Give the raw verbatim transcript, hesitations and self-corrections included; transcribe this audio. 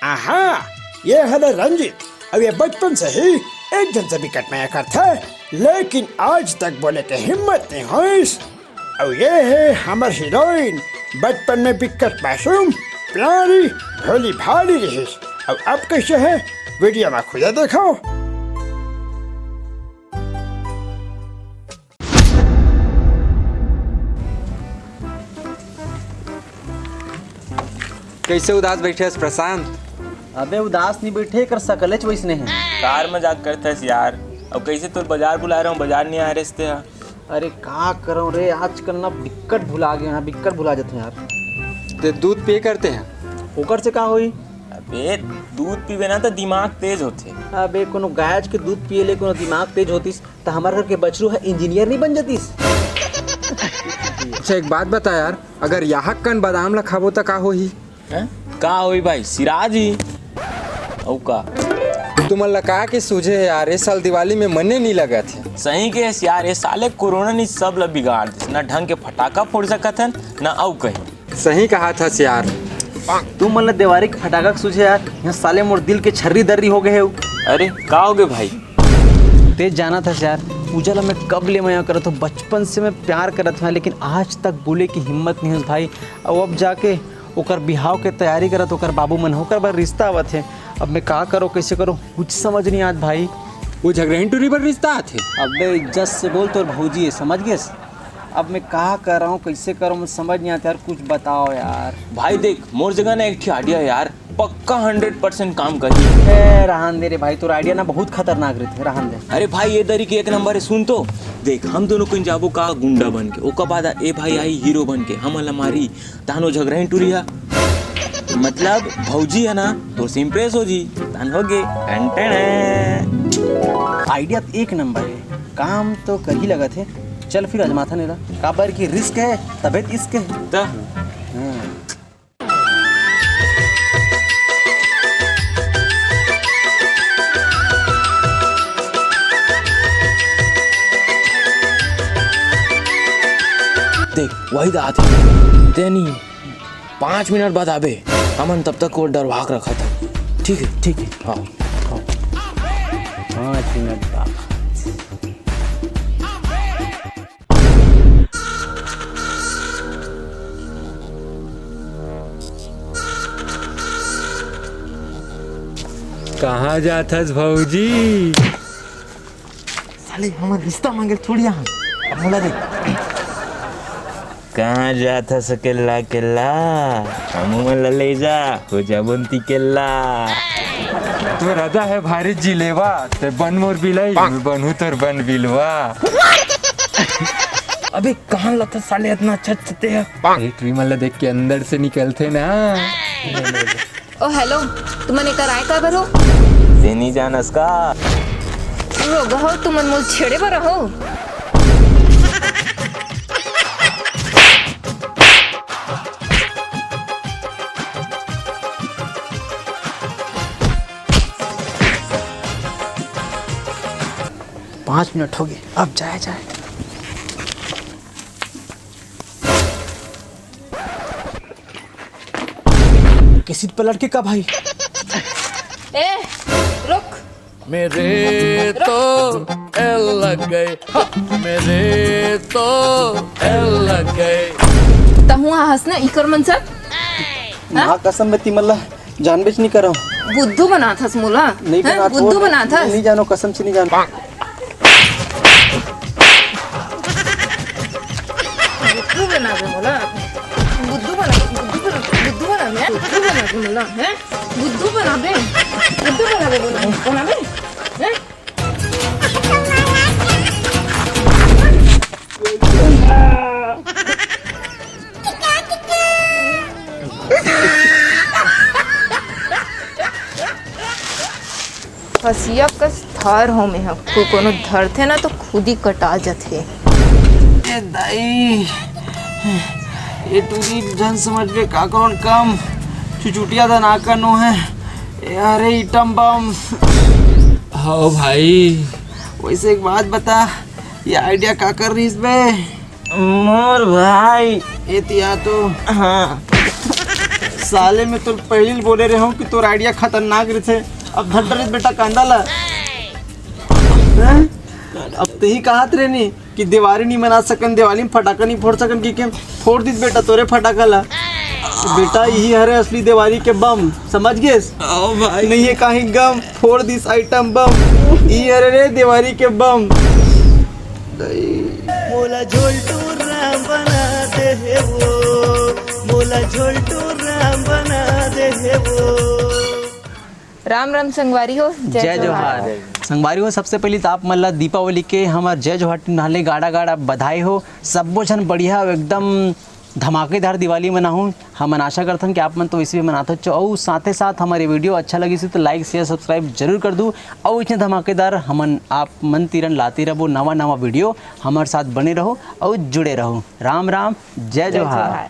आहा, ये हले रंजीत। अब ये बचपन से ही एक झन से बिकट मया करथे, लेकिन आज तक बोले के हिम्मत नहीं होइस। अउ ये हे हमर हीरोइन, बचपन में बिकट मासूम, प्यारी, भोली भाली रहिस। अब, अब कैसे है, वीडियो में खुद देखो। कैसे उदास बैठे हस प्रशांत? अबे उदास नहीं बैठे, कर सकलेच वैसने है। कार मजाक करथस यार। अब कैसे तोर बाजार बुला रहा हूँ, बाजार नहीं आ रहे थे। अरे का करौं रे, आजकल ना बिक्कट भुला गए हैं, बिक्कट भुला जाते हैं यार। ते दूध पिए करते हैं? ओकर से का होई? अबे दूध पीबे ना तो दिमाग तेज होथे। अबे कोनो गायज के दूध पिए ले कोनो दिमाग तेज होतिस त हमार घर के बछरू ह इंजीनियर नहीं बन जातिस। अच्छा एक बात बता यार, अगर यहाँ कन बादाम ला खाबो त का होही? हैं? का होई भाई, सिराज ही। अउ का? तुमन ला का के सूझे हे यार, ए साल दिवाली में मने नी लगत हे। सही कहेस यार, ए साले कोरोना नी सब ला बिगाड़ दिस। ना ढंग के फटाका फोड़ सकत हन, ना अउ कहीं। सही कहा थस यार। तुमन ला देवारी के फटाका के सूझे यार, यहाँ साले मोर दिल के छर्री दर्री हो गए हे। अरे का हो गए भाई? ते जानत हस यार, पूजा ला मैं कब ले मया करत हूँ, बचपन से मैं प्यार करत हूँ, लेकिन आज तक बोले की हिम्मत नहीं होस भाई। अउ अब जाके ओकर बिहाव के तैयारी करत, ओकर बाबू मन ओकर बर रिश्ता आवत हे। अब मैं का करो, कैसे करो, कुछ समझ नहीं आत भाई। वो झगड़ाइन टूरी बर रिश्ता आथे। अबे इज्जत से बोल, तोर भौजी है, समझ गेस? अब मैं का करौं, कैसे करौं, मैं समझ नहीं आत यार, कुछ बताओ यार। भाई देख, मोर जगह ना एक ठी idea है यार, पक्का हंड्रेड परसेंट काम करही। ए, रहन दे रे भाई, तोर idea ना बहुत खतरनाक रहिथे, रहन दे। अरे भाई, ये दरी के एक नंबर है, सुन तो। देख, हम दोनों कहीं जाबो का गुंडा बन के, ओकर बाद ए भाई आई हीरो बन के, हमन ला मारी, तानो झगड़ाइन टूरी हा। मतलब भौजी है ना, तोर से impress हो जी, तान हो गे। Ton ton. Idea तो एक नंबर है, काम तो कर ही लगत है। चल फिर अजमाथन एला, काबर की risk है, तबे तो इश्क है। त हाँ। देख, वही तो आथे। तेनी पाँच मिनट बाद आबे, हमन तब तक वो डरवा के रखत हन। ठीक है, ठीक है। हाँ, हाँ। पाँच मिनट बाद। कहाँ जाथस भौजी? साले हमर रिश्ता मांगे थोड़ी आ। अब मोला दे। कहाँ जाथस अकेल्ला अकेल्ला? हमू मन ला ले जा, हो जाबो न तिकेल्ला। तोर अदा है भारी जिलेवा, ते बन मोर बिलाई, मैं बनहूँ तोर बन बिलवा। अबे कहाँ लाथस साले अतना अच्छा अच्छा ते ह? अरे ट्री मन ला देख के अंदर से निकलथे ना। ओ हेलो, तुमन एकर आय काबर हो? ते नी जानस का? रोगहा हो, तुमन मोला छेड़े बर हो? पाँच मिनट हो गए, अब जाया जाए। किसी पलट के का भाई? ए, रुक। मेरे तो एल लग गए, हाँ, मेरे तो एल लग गए। तहूँ हंस ना इकर मन से। माँ कसम में तिमल्ला जानबेच नहीं करो। बुद्धू बनाथस मोला। नहीं हैं? बनात बुद्धू हो, बनाथस। नहीं जानो, कसम से नहीं जानो। बुद्धू बनाबे मोला। बुद्धू बना, बुद्धू बना, बुद्धू बनाबे, बुद्धू बनाबे मोला, हैं? बुद्धू बनाबे, बुद्धू बनाबे मोला, बनाबे, हैं? हंसिया कस थर हो में ह, को-, कोनो धरथे ना तो खुद ही कटा जथे। ए दाई, ये टूरी जन समझ में का कौन कम, चुचुटिया दा ना कनो है। ए, अरे इटम बम। हाँ भाई। वैसे एक बात बता, ये idea का कर रही इस बे? मोर भाई। ए तिया तो। हाँ। साले, मैं तो पहिली ल बोले रहे हूँ कि तोर आइडिया खतरनाक रहिथे। अब धर डरिस बेटा कांदा ला। हैं? अब तही कहत रहे नी कि देवारी नहीं मना सकन, देवाली में फटाका नहीं फोड़ सकन, कि के फोड़ दिस बेटा तोरे फटाका ला। बेटा, यही हरे असली देवारी के बम, समझ गेस? नहीं है कहीं गम, फोड़ दिस आइटम बम। यही हरे रे देवारी के बम। मोला झोलटू राम बना दे हे वो, मोला झोलटू राम बना दे हे वो। राम राम संगवारी हो, जय जोहार। संगवारी हो, सबसे पहली तो आप मन ला दीपावली के हमर जय जोहार टीम डहार ले गाड़ा गाड़ा बधाई हो। सब्बो झन बढ़िया अउ एकदम धमाकेदार दिवाली मनाहू। हमन आशा करथन कि आप मन तो वैसे भी मनात हो। अउ साथे साथ हमर ये वीडियो अच्छा लगिस हे तो लाइक, शेयर, सब्सक्राइब जरूर कर दू। अउ इतने धमाकेदार हमन आप मन तीरन लाते रहबो नवा नवा वीडियो। हमर साथ बने रहो अउ जुड़े रहो। राम राम, जय जोहार।